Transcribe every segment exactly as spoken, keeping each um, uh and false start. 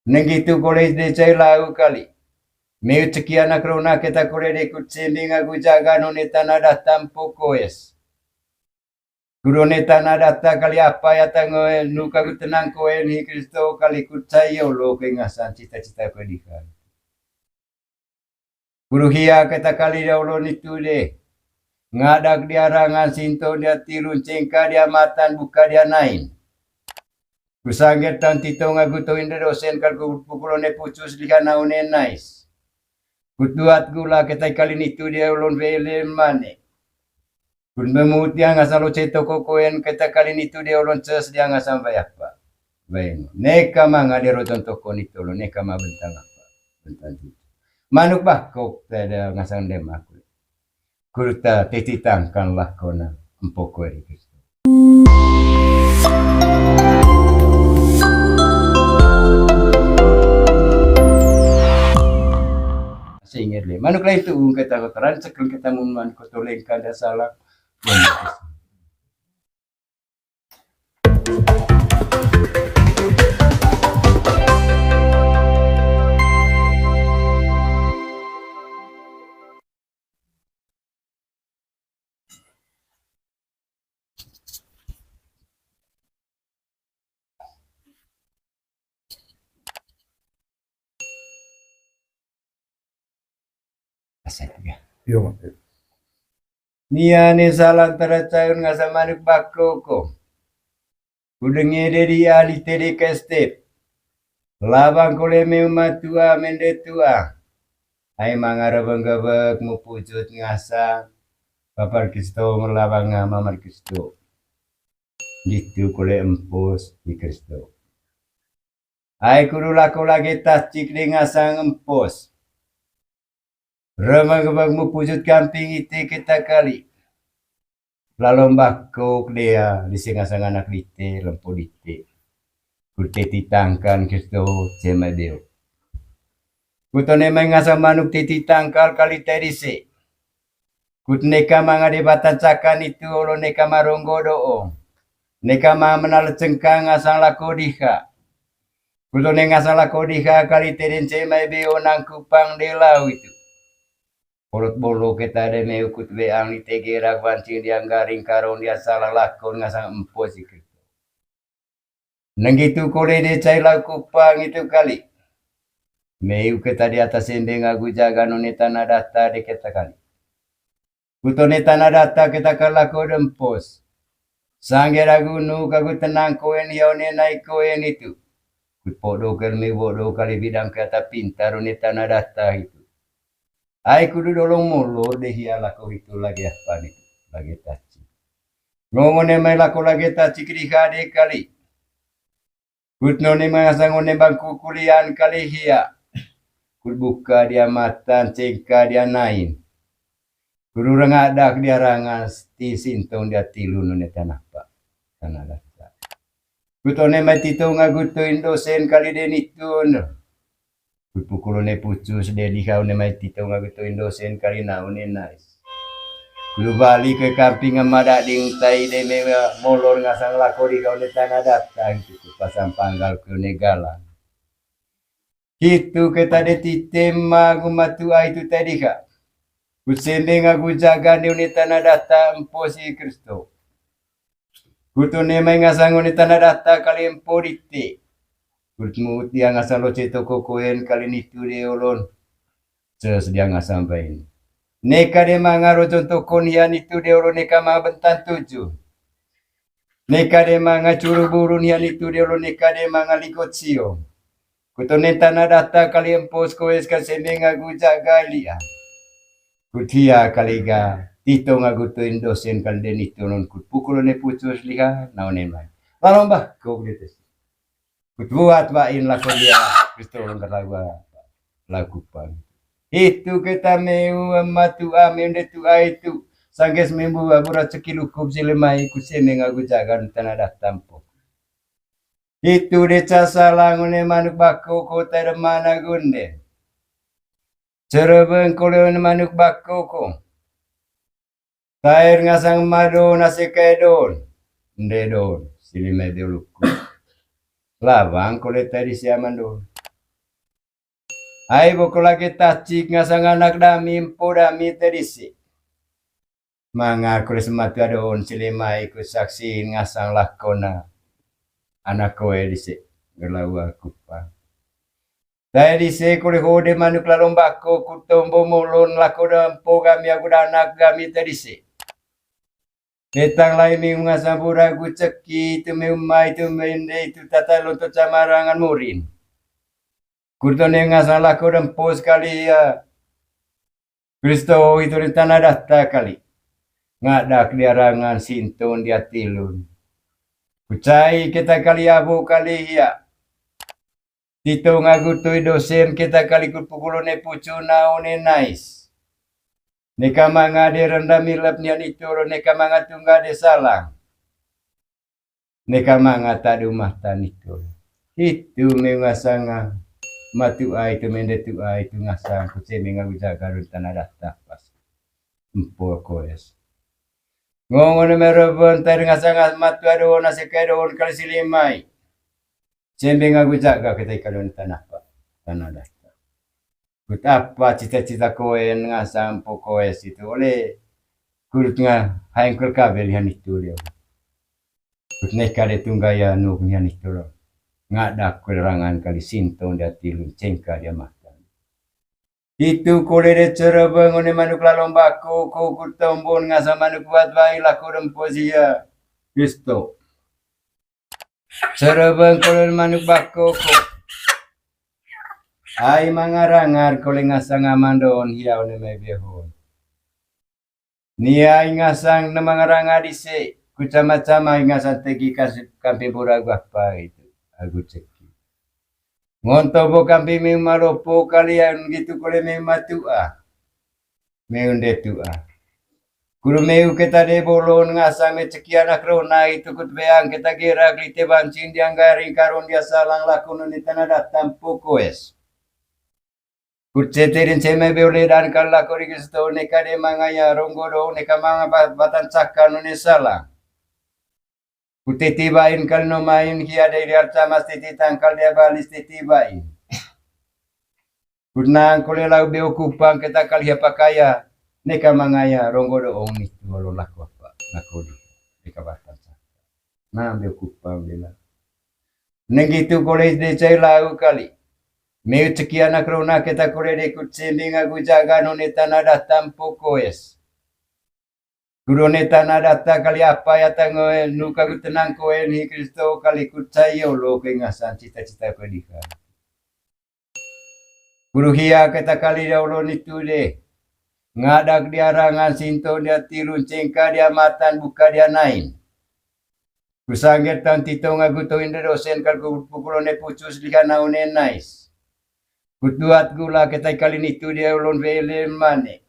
Nenggitu kole de cai lau kali. Meu ceki anak rona keta kole de kut sembeng agu jaga none tana data mpo koes. Kut one tana data kali apa ya tango nu kagu tenang koen hi Kristo kali kut cai olo ke ngasan cita-cita ke diha. Kuru hia keta kali dia olo nitu de. Ngadak dia rangan sinto dia tilun cengka dia matan buka dia nain. Kusanggetan tito ngagu to inde dosen kal ku pukulo ne pucus liha naune nais. Kutuat gula keta kali nitu dia ulun vele mane. Kun bemut dia ngasang loce toko koen keta kali nitu dia ulun ces dia ngasang bayapa. Baino. Neka manga dia roton toko nitu ulun neka ma bentang apa. Bentang itu. Manuk bakok tada ngasang demak. Kurta titi tangkan lah kona empoko eri Kristo. Singir le. Manuk lain tu ung kata kotoran sekel kita mun man kotor lengkan dah salah. Asal tiga. Yo, Mak. Nia ni salang tara cayun ngasa manuk bako ko. Kudenge dedi ali tede kestep. Labang kole meu matua mende tua. Ai manga rebeng gebek mupujut ngasa. Papar Kristo melabang ngama mar Kristo. Gitu kole empos di Kristo. Ai kudu lako lage tacik de ngasang empos. Remang-remang mupujut kamping ite keta kali. Lalo mbako dea, lise ngasang anak dite, lempo dite. Kute titangkan Kristo, cemai beo. Kutone mai ngasang manuk titi tangkal kali te dise. Kut neka manga debatan cakan itu olo neka maronggo do'o. Neka ma menal cengkang asang lako diha. Kutone ngasang lako diha kali teden cemai beo nangkupang de lau itu. Polot bolo keta de meu kut beang di tegerak wancing diang garing karong dia salah lakon ngasang empo sikit. Nenggitu kole de cai lau kupang itu kali. Meu keta di atas ende ngagu jaga none tana data de keta kali. Kutone tana data keta kala ko dempos. Sangge ragu nu kagu tenang koen ya one nai koen itu. Kut podo kel meu bodo kali bidang kata pintar one tana data itu. Ai kudu dolong molor de hia lako itu lagi apa ni lagi taci. Ngongone mai lako lagi taci kediha de kali. Kut none mai ngasang one bangku kulian kali hia. Kut buka dia matan cengka dia nain. Kut urang adak dia rangan ti sintong dia tilu none tanapa. Tanah data. Kut one mai tito ngagutuin dosen kali de nitun. Kut pukul one pucus de diha one mai tito ngagutuin dosen kali na one nais. Kulu bali ke kamping ama dading tai de mewa molor ngasang lako diha one tana data itu kut pasang panggal ke one galang. Hitu keta de tite ma gumatu ai tu tai diha. Kut sende ngagu jaga de one tana data empo si Kristo. Kut one mai ngasang one tana data kali empo dite. Kut mut dia ngasang loce toko koen kali nitu de olon. Ces dia ngasang bain. Neka de manga rojon tokon hia nitu de olon neka ma bentan tuju. Neka de manga curu burun hia nitu de olon neka de manga likot sio. Kut one tana data kali empos koes ka sende ngagu jaga lia. Kut hia kali ga tito ngagutuin dosen kali de nitu non kut pukul one pucus liha na one mai. Lalo mbako de tes. Kut buat bain lako dia Kristo lengkar lagu lagu pan. Itu keta meu matu ame nde tu ai tu sangges membu abura ceki lukup silemai kut sende ngagu jaga tana data empo. Itu de casa langun e manuk bako kota de mana gunde. Cerebeng kole one manuk bako ko. Tair ngasang mado nase kae don. Nde don, sili mai de luku. Lawang kole tai dise aman do. Ai boko lage tacik ngasang anak dami, mpo dami tai dise. Manga kole sematu adoon sile mai ku saksi ngasang lakona anak koe dise. Gelawa kupa. Tai dise kole hode manuk lalong bako ku tombo molon lako da mpo gami agu da anak gami tai dise. Petang lai meu ngasang bura gu ceki tu meu mai tu meu ndei tu tata lonto camarangan murin. Kurto ne ngasang lako da mpo sekali ya. Kristo itu di tanah data kali. Ngadak di arangan sinton di atilun. Kucai kita kali abu kali ya. Tito ngagu tui dosen kita kali ku pukulo ne pucu nau ne nais. Neka manga de renda milep nian itu lo neka manga tungga de salang. Neka manga tadu mata nitu. Itu mengasanga matu ai tu mende tu ai tu ngasang ku ceme ngagu jaga dun tanah data pas. Mpo koes. Ngongo ne mereben tai ngasanga matu ado na sekai do kali silimai. Ceme ngagu jaga kita ikadon tanah pa. Tanah data. Kut apa cita-cita koen ngasang mpo koes itu oleh kulut nga haeng kul kabel han itu dia. Kut neka de tunggaya nuk nian itu lo. Ngadak kul rangan kali sinton dia tilun cengka dia mata. Itu kole de cerebe ngone manuk lalong bako ko kut tombon ngasang manuk buat bai lako dempo sia. Kristo. Cerebe kole manuk bako ko. Ai mangarangar kole ngasang amandon hiau ne mai behon. Nia ingasang na mangaranga dise, kucama-cama ingasang tegi kasih kampi bura agu apa itu, agu ceki. Ngonto bo kampi meu malopo kalian gitu kole meu matua. Meu nde tua. Kuru meu keta de bolon ngasang me ceki anak rona itu kut beang keta gerak lite bancin dianggaring karon dia salang lakon ni tanah datam pokoes. Kut ceterin ceme beole dan kal lako di Kristo neka de mangaya ronggo do neka manga ba-, batan caka nune salang. Kut titi bain kal no main hia de rial camas titi tangkal dia balis titi bain. Kut nang kole lau beo kupang keta kal hia pakaya neka mangaya ronggo do ong ni tuolo lako apa lako di neka batan caka. Nah, beo kupang bela. Nenggitu kole de cai lau kali. Meu ceki anak rona keta kole de kut sembing agu jaga none tanah datam pokoes. Kudone tanah data kali apa ya tangoe nuka gu tenang koe ni Kristo kali kut cai olo ke ngasan cita-cita koe diha. Kuru hia keta kali dia olo ni tude. Ngadak dia rangan sinto dia tilun cengka dia matan buka dia nain. Kusangger taun tito ngagu toin de dosen kal ku pukulo ne pucus liha naun ne nais. Kutuat gula ketai kali nitu dia ulun vele mane.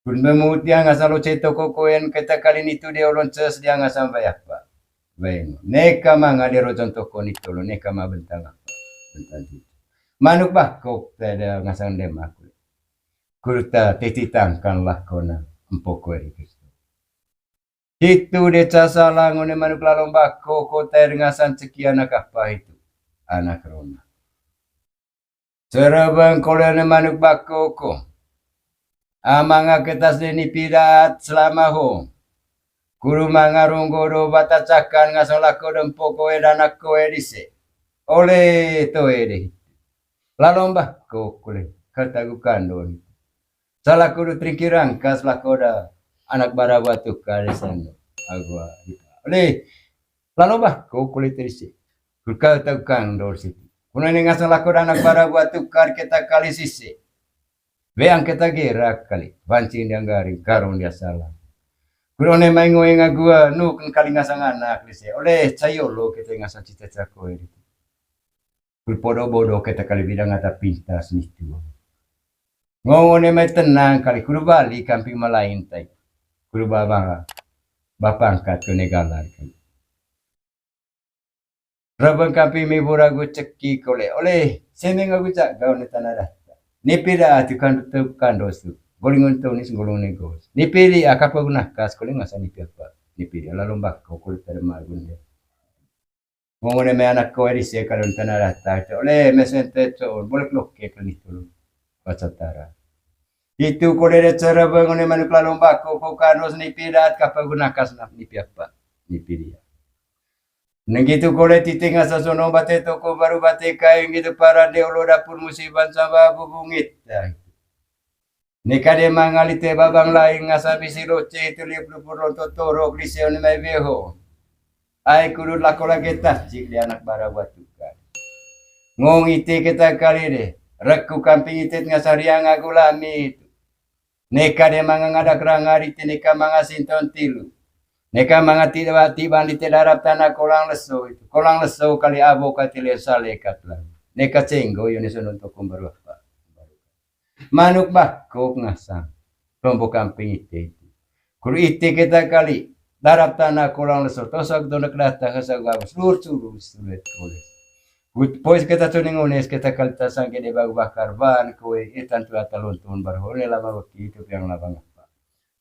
Kun bemut dia ngasang lo ceto kokoen ketai kali nitu dia ulun ces dia ngasang bayapa. Baino. Neka manga dia rojon toko nitu lo neka ma bentang apa. Bentang itu. Manuk bakok tada ngasang demak. Kurta titi tangkan lah kona empoko eri Kristo. Hitu de casa lango ne manuk lalong bako ko tair ngasan ceki anak apa hitu. Anak rona. Serebeng kole ne manuk bako ko. Amanga ketas de ni pidaat selama ho. Kuru manga ronggo do bata cakan ngasang lako dempo koe danak koe dise. Ole toe de. Lalong bako kole kata gu kandon. Salaku du tringki rangkas lako da anak bara batu kare sano. Agua. Lih, lalo bah ko kulit risi. Kulka tau kang dor siti. Kuna ne ngasang lako da anak bara batu kar keta kali sisi. Weang keta gerak kali. Bancing dia garing karung dia salah. Kuna ne mai ngoe ngagua nu ken kali ngasang anak lise. Oleh cayolo keta ngasang cita-cita koe. Kul podo bodo keta kali bidang ata pintas nitu. Ngongo ne mai tenang kali kuru bali kamping malain tai. Kuru baba bapangkat kone galar kali. Rabang kamping mi bura gu ceki kole. Oleh semeng agu cak gau ne tanah data. Nipi da atu kan tu kan dosu. Goling untung ni senggolong ne gos. Nipi di akapa gu nakas kole ngasa nipi apa. Nipi di lalu mbak kau kole tada magun dia. Ngone me anak ko eri se kalon tanah datar. Ole mesente to bolek loke kali tulu. Baca tara. Hitu kole de cara bang ngone manuk lalong bako ko kanos ni pidat kapa gunakas nak ni piapa. Ni pidia. Nenggitu kole titing asa sono bate toko baru bate kain gitu para de olo dapur musi bansa babu bungit. Neka de mangalite babang lain ngasa bisi loce itu liup lupur lonto torok lise one mai beho. Ai kudut lako lage tasik de anak bara batu kan. Ngong ite keta kali de. Reku kamping ite ngasa riang agu lami itu. Neka de manga ngadak ranga rite neka manga sinton tilu. Neka manga tidak wati bandi te darap tanah kolang leso itu. Kolang leso kali abo kati le sale katlang. Neka cenggo yo ne sonon tokom baru apa. Manuk bakok ngasang. Lombok kamping ite itu. Kuru ite keta kali. Darap tanah kolang leso. Tosak donek data ngasa gabus. Lur suru sulet koles. Pois keta cuning ones keta kali tasang kede bagu bakar ban koe etan tu ata lontun barhole lama waki itu piang labang apa.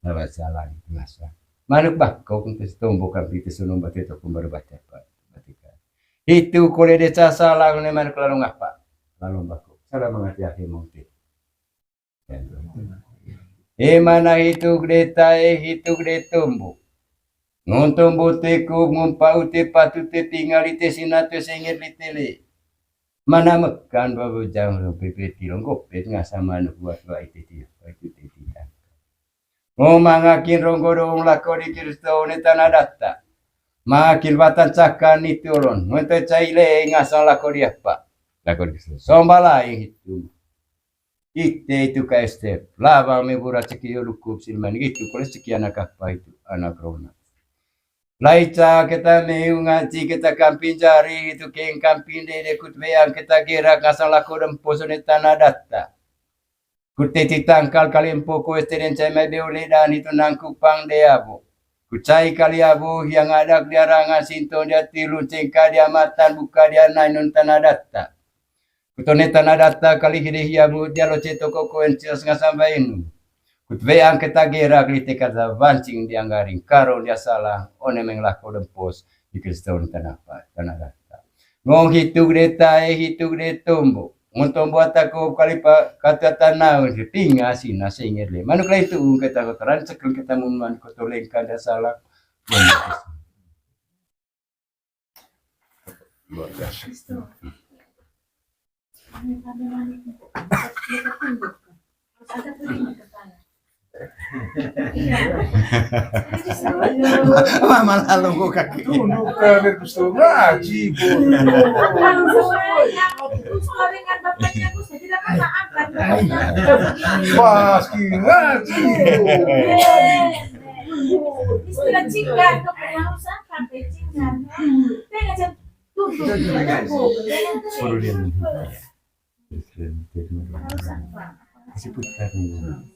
Lama salah itu ngasa. Manuk bakok untuk setombo kamping itu sunung batu itu kumbar baca apa. Batika. Itu kole de salah ne manuk lalong apa. Lalong bakok. Salah mangati akhir mungkin. E mana hitu gede tae, hitu gede tombo. Ngon tombo te kup, ngon pau te patu te tingali te sina te sengit li tele. Mana mekan babu jang ro pepe tilong gopet ngasa manuk buat wa ite ti, wa ite ti. Ngo mangakin ronggo dong lako di Kristo ne tanah data. Mangakin batan cakan ni tulon. Ngon te cai le ngasa lako di apa. Lako di Kristo. Sombalai hitu. Ite itu ka Ester, labang me bura ceki yo lukup silman gitu, kole ceki anak apa itu, anak rona. Laica keta meu ngaji keta kampin jari itu keng kampin dede kut beang keta gerak ngasang lako dempo sone tanah data. Kut teti tangkal kali empo ko Ester den cai mai beo ledan itu nangkuk pang de abo. Kut cai kali abo hiang adak dia rangan sinton dia tilun cengka dia matan buka dia nainun tanah data. Kutone tanah data kali hide hia mu dia loce toko koen cilas ngasamba inu. Kutwe angketa gerak li teka da bancing dia nggaring karo dia salah one menglako dempos di Kristen tanah pa tanah data. Ngong hitu gede tae hitu gede tombo. Ngon tombo atako kali pa kata tanah pinga sina sengir le. Manuk lai tu ungketa kotoran sekel kita mun manuk kotor lengka dia salah. Mama lalu kok kaki. Tunduk kan, biar kusuruh ngaji, Bu. Pas ki ngaji, Bu. Istilah cinggan, kok pernah usah sampai cinggan. Tengah jam tujuh. Perlu dia. Kasih putar nih.